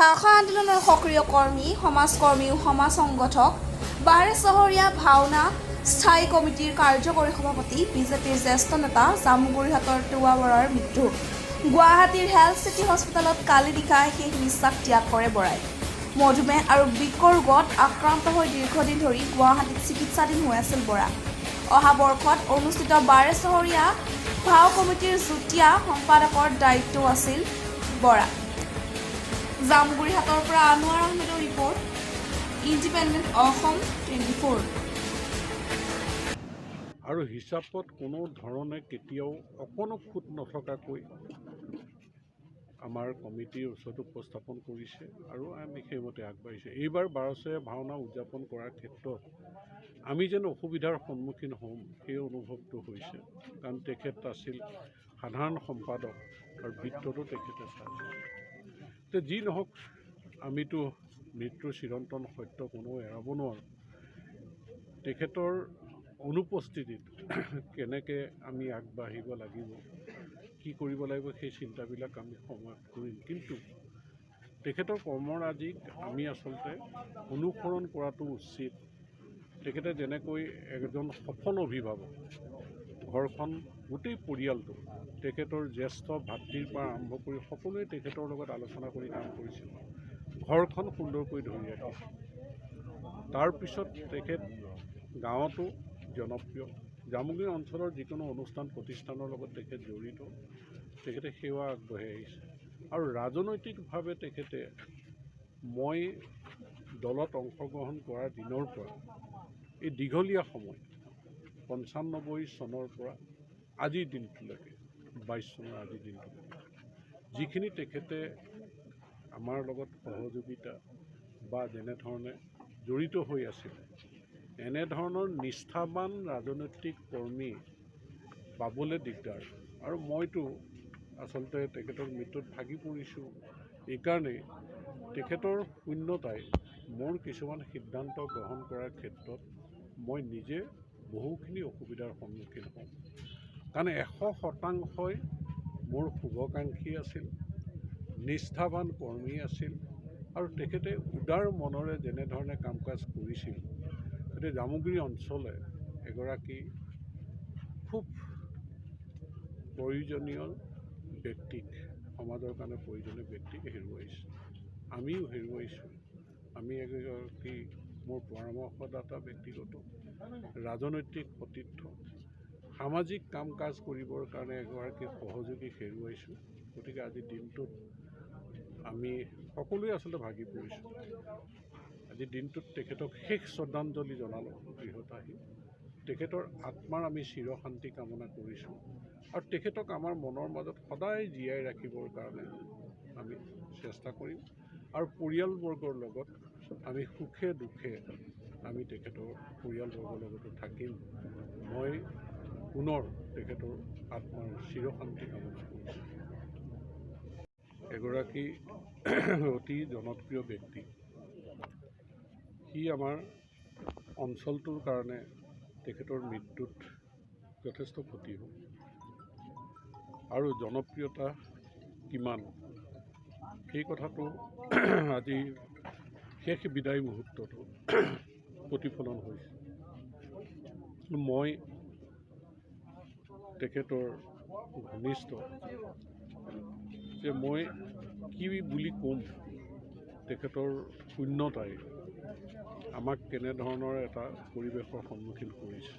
ভাষা আন্দোলনৰ সক্ৰিয় কৰ্মী, সমাজকৰ্মী ও সমাজ সংগঠক, বাৰেচহৰীয়া ভাওনা স্থায়ী কমিটিৰ কাৰ্যকৰী সভাপতি, বিজেপিৰ জ্যেষ্ঠ নেতা জামুগুৰিহাটৰ তিৱা বৰাৰ মৃত্যু। গুৱাহাটীৰ হেল্থ চিটি হস্পিটেলত কালি নিশা শেষ নিশ্বাস ত্যাগ কৰে বৰাই। মধুমেহ আৰু বৃক্ক ৰোগত আক্ৰান্ত হৈ দীৰ্ঘদিন ধৰি গুৱাহাটীত চিকিৎসাধীন হৈ আছিল বৰা। অহা বৰ্ষত অনুষ্ঠিত বাৰেচহৰীয়া ভাও কমিটিৰ যুটীয়া সম্পাদকৰ দায়িত্বও আছিল বৰা। জামুগুৰিহাটৰ পৰা আনোৱাৰ আহমেদৰ ৰিপৰ্ট, ইণ্ডিপেণ্ডেণ্ট অসম 24। আৰু হিচাপত কোনো ধৰণে কেতিয়াও অকণো খুঁত নথকাকৈ আমাৰ কমিটিৰ ওচৰত উপস্থাপন কৰিছে আৰু আমি সেইমতে আগবাঢ়িছোঁ। এইবাৰ বাৰচৰীয়া ভাওনা উদযাপন কৰাৰ ক্ষেত্ৰত আমি যেন অসুবিধাৰ সন্মুখীন হ'ম, সেই অনুভৱটো হৈছে। কাৰণ তেখেত আছিল সাধাৰণ সম্পাদক আৰু বৃত্তটো তেখেতে চাইছিল। তে যি নহওক, আমিতো মৃত্যুৰ চিৰন্তন সত্য কোনেও এৰাব নোৱাৰোঁ। তেখেতৰ অনুপস্থিতিত কেনেকৈ আমি আগবাঢ়িব লাগিব, কি কৰিব লাগিব, সেই চিন্তাবিলাক আমি সময়ত কৰিম। কিন্তু তেখেতৰ কৰ্মৰাজিক আমি আচলতে অনুসৰণ কৰাটো উচিত। তেখেতে যেনেকৈ এজন সফল অভিভাৱক, ঘৰখন, গোটেই পৰিয়ালটো, তেখেতৰ জ্যেষ্ঠ ভাতৃৰ পৰা আৰম্ভ কৰি সকলোৱে তেখেতৰ লগত আলোচনা কৰি কাম কৰিছিল, ঘৰখন সুন্দৰকৈ ধৰি ৰাখিছিল। তাৰপিছত তেখেত গাঁৱতো জনপ্ৰিয়। জামুগুৰি অঞ্চলৰ যিকোনো অনুষ্ঠান প্ৰতিষ্ঠানৰ লগত তেখেত জড়িত, তেখেতে সেৱা আগবঢ়াই আহিছে। আৰু ৰাজনৈতিকভাৱে তেখেতে মই দলত অংশগ্ৰহণ কৰাৰ দিনৰ পৰা এই দীঘলীয়া সময় 95 চনৰ পৰা আজিৰ দিনটোলৈকে, 22 চনৰ আজিৰ দিনটোলৈকে যিখিনি তেখেতে আমাৰ লগত সহযোগিতা বা যেনেধৰণে জড়িত হৈ আছিল, এনেধৰণৰ নিষ্ঠাবান ৰাজনৈতিক কৰ্মী পাবলৈ দিগদাৰ। আৰু মইতো আচলতে তেখেতৰ মৃত্যুত ভাগি পৰিছোঁ এইকাৰণেই, তেখেতৰ শূন্যতাই মোৰ কিছুমান সিদ্ধান্ত গ্ৰহণ কৰাৰ ক্ষেত্ৰত মই নিজে বহুখিনি অসুবিধাৰ সন্মুখীন হওঁ। কাৰণ 100 শতাংশই মোৰ শুভাকাংক্ষী আছিল, নিষ্ঠাবান কৰ্মী আছিল আৰু তেখেতে উদাৰ মনেৰে যেনেধৰণে কাম কাজ কৰিছিল, গতিকে জামুগুৰি অঞ্চলে এগৰাকী খুব প্ৰয়োজনীয় ব্যক্তিক, সমাজৰ কাৰণে প্ৰয়োজনীয় ব্যক্তিক হেৰুৱাইছে। আমিও হেৰুৱাইছোঁ। আমি এগৰাকী মোৰ পৰামৰ্শদাতা, ব্যক্তিগত ৰাজনৈতিক সতীৰ্থ, সামাজিক কাম কাজ কৰিবৰ কাৰণে এগৰাকী সহযোগীক হেৰুৱাইছোঁ। গতিকে আজিৰ দিনটোত আমি সকলোৱে আচলতে ভাগি পৰিছোঁ। আজিৰ দিনটোত তেখেতক শেষ শ্ৰদ্ধাঞ্জলি জনালোঁ গৃহত আহি। তেখেতৰ আত্মাৰ আমি চিৰশান্তি কামনা কৰিছোঁ আৰু তেখেতক আমাৰ মনৰ মাজত সদায় জীয়াই ৰাখিবৰ কাৰণে আমি চেষ্টা কৰিম আৰু পৰিয়ালবৰ্গৰ লগত আমি সুখে দুখে আমি তেখেতৰ পৰিয়ালবৰ্গৰ লগতো থাকিম। মই পুনৰ তেখেতৰ আত্মাৰ চিৰশান্তি কামনা কৰিছোঁ। এগৰাকী অতি জনপ্ৰিয় ব্যক্তি। সি আমাৰ অঞ্চলটোৰ কাৰণে তেখেতৰ মৃত্যুত যথেষ্ট ক্ষতি হ'ল। আৰু জনপ্ৰিয়তা কিমান, সেই কথাটো আজি শেষ বিদায় মুহূৰ্ততো প্ৰতিফলন হৈছে। মই তেখেতৰ ঘনিষ্ঠ যে মই কি বুলি ক'ম, তেখেতৰ শূন্যতাই আমাক কেনেধৰণৰ এটা পৰিৱেশৰ সন্মুখীন কৰিছে,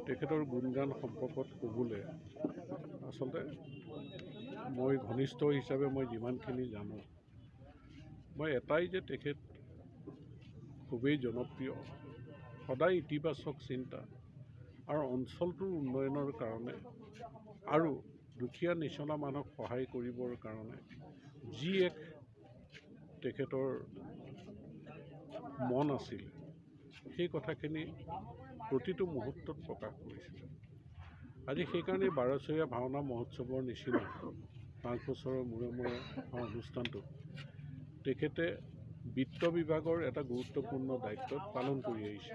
তেখেতৰ গুণগান সম্পৰ্কত ক'বলৈ আচলতে মই ঘনিষ্ঠ হিচাপে মই যিমানখিনি জানো, মই এটাই যে তেখেত খুবেই জনপ্ৰিয়, সদায় ইতিবাচক চিন্তা আৰু অঞ্চলটোৰ উন্নয়নৰ কাৰণে আৰু দুখীয়া নিচলা মানুহক সহায় কৰিবৰ কাৰণে যি এক তেখেতৰ মন আছিল, সেই কথাখিনি প্ৰতিটো মুহূৰ্তত প্ৰকাশ কৰিছিল। আজি সেইকাৰণেই বাৰচৰীয়া ভাওনা মহোৎসৱৰ নিচিনা 5 বছৰৰ মূৰে মূৰে হোৱা অনুষ্ঠানটোত তেখেতে বিত্ত বিভাগৰ এটা গুৰুত্বপূৰ্ণ দায়িত্ব পালন কৰি আহিছে।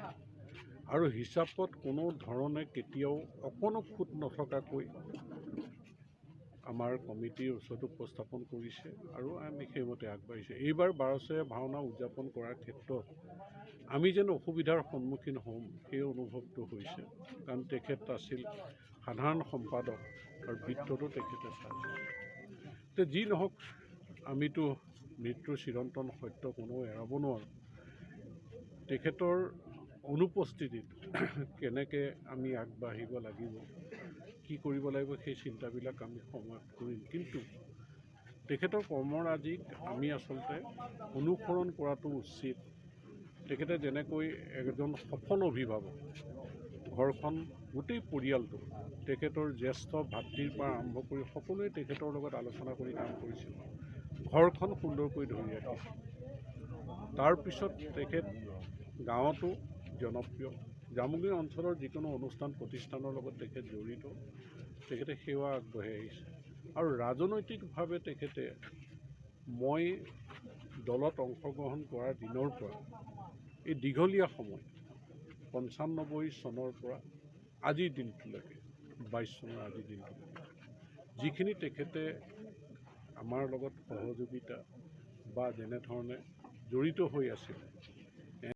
আৰু হিচাপত কোনো ধৰণে কেতিয়াও অকণো খুঁত নথকাকৈ আমাৰ কমিটিৰ ওচৰত উপস্থাপন কৰিছে আৰু আমি সেইমতে আগবাঢ়িছে। এইবাৰ বাৰচৰীয়া ভাওনা উদযাপন কৰাৰ ক্ষেত্ৰত আমি যেন অসুবিধাৰ সন্মুখীন হ'ম সেই অনুভৱটো হৈছে, কাৰণ তেখেত আছিল সাধাৰণ সম্পাদক আৰু বৃত্তটো তেখেতে চাইছিল। তে যি নহওক, আমিতো মৃত্যুৰ চিৰন্তন সত্য কোনেও এৰাব নোৱাৰোঁ। তেখেতৰ অনুপস্থিতিত কেনেকৈ আমি আগবাঢ়িব লাগিব, কি কৰিব লাগিব, সেই চিন্তাবিলাক আমি সময়ত কৰিম। কিন্তু তেখেতৰ কৰ্মৰাজিক আমি আচলতে অনুসৰণ কৰাটো উচিত। তেখেতে যেনেকৈ এজন সফল অভিভাৱক, ঘৰখন গোটেই পৰিয়ালটো তেখেতৰ জ্যেষ্ঠ ভাতৃৰ পৰা আৰম্ভ কৰি সকলোৱে তেখেতৰ লগত আলোচনা কৰি কাম কৰিছিল, ঘৰখন সুন্দৰকৈ ধৰি ৰাখিছিল। তাৰপিছত তেখেত গাঁৱতো জনপ্ৰিয়, জামুগুৰি অঞ্চলৰ যিকোনো অনুষ্ঠান প্ৰতিষ্ঠানৰ লগত তেখেত জড়িত, তেখেতে সেৱা আগবঢ়াই আহিছে। আৰু ৰাজনৈতিকভাৱে তেখেতে মই দলত অংশগ্ৰহণ কৰাৰ দিনৰ পৰা এই দীঘলীয়া সময় 95 চনৰ পৰা আজিৰ দিনটোলৈকে, 22 চনৰ আজিৰ দিনটোলৈকে যিখিনি তেখেতে আমাৰ লগত সহযোগিতা বা যেনেধৰণে জড়িত হৈ আছিল,